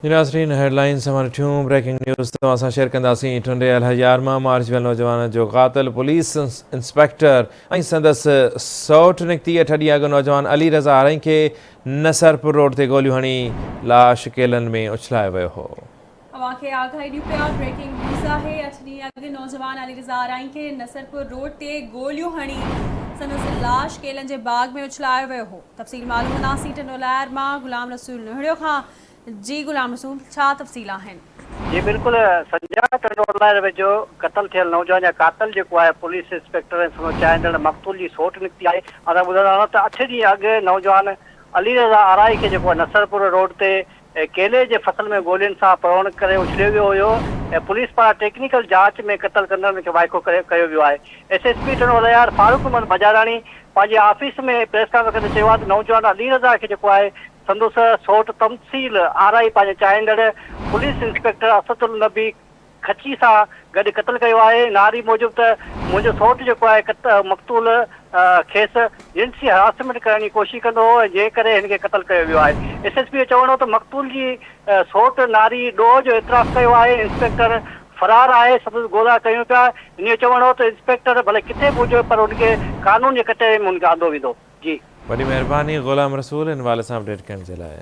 جي ناظرين head lines اوهان ڏٺيون بريڪنگ نيوز توهان سان شيئر ڪنداسين ٽنڊي الهيار مان مارجي ويل نوجوان جو قاتل پوليس انسپيڪٽر ۽ سندس سئوٽ نڪتي اٺ ڏينهن اڳ نوجوان علي رضا آرائين کي نصرپور روڊ تي گوليون هڻي لاش ڪيلن ۾ اڇلايو ويو هو. اوهان کي آگاهي ڏيون پيا بريڪنگ نيوز آهي اٺ ڏينهن اڳ نوجوان علي رضا آرائين کي نصرپور روڊ تي گوليون هڻي سندس لاش ڪيلن جي باغ ۾ اڇلايو ويو هو تفصيل معلوم ڪنداسين ٽنڊو الهيار مان غلام رسول نهڙيو کان جي غلام رسول ڇا تفصيل آهن. جي بلڪل سنجا ٽنڊو الهيار ويجهو قتل ٿيل نوجوان جا قاتل جيڪو آهي پوليس انسپيڪٽر ۽ سندس چاهيندڙ مقتول جي سوٽ نڪتي آهي اسان ٻڌندا آهيون ته اٺ ڏينهن اڳ نوجوان علي رضا آرائي کي جيڪو آهي نصرپور روڊ تي ڪيلي جي فصل ۾ گولين سان پروڻ ڪري اڇليو ويو هيو ۽ پوليس پاران ٽيڪنيڪل جاچ ۾ قتل ڪندڙن کي وائکو ڪري ڪيو ويو آهي S S P Tando Allahyar Farooq Ahmed Bijarani پنهنجي آفيس ۾ پريس ڪانفرنس ڪندي چيو آهي ته نوجوان علي رضا کي جيڪو آهي سندس سئوٽ تمثيل آرائي پنهنجي چاهيندڙ پوليس انسپيڪٽر اسد النبي کچي سان گڏ قتل ڪيو آهي. ناري موجب ته منهنجو سئوٽ جيڪو آهي مقتول کيس جنسي هراسمينٽ ڪرڻ جي ڪوشش ڪندو هو ۽ جنهن ڪري هن کي قتل ڪيو ويو آهي. ايس ايس پي جو چوڻ هو ته مقتول جي سئوٽ ناري ڏوهه جو اعتراف ڪيو آهي، انسپيڪٽر فرار آهي، سندس ڳولا ڪيون پيا. هن جو چوڻ هو ته انسپيڪٽر ڀلي ڪٿي به هجي پر ان کي قانون جي ڪٽهڙي ۾ ان کي آندو ويندو. جي. وڏي مهرباني غلام رسول ان حوالي سان اپڊيٽ ڪرڻ جي لاء.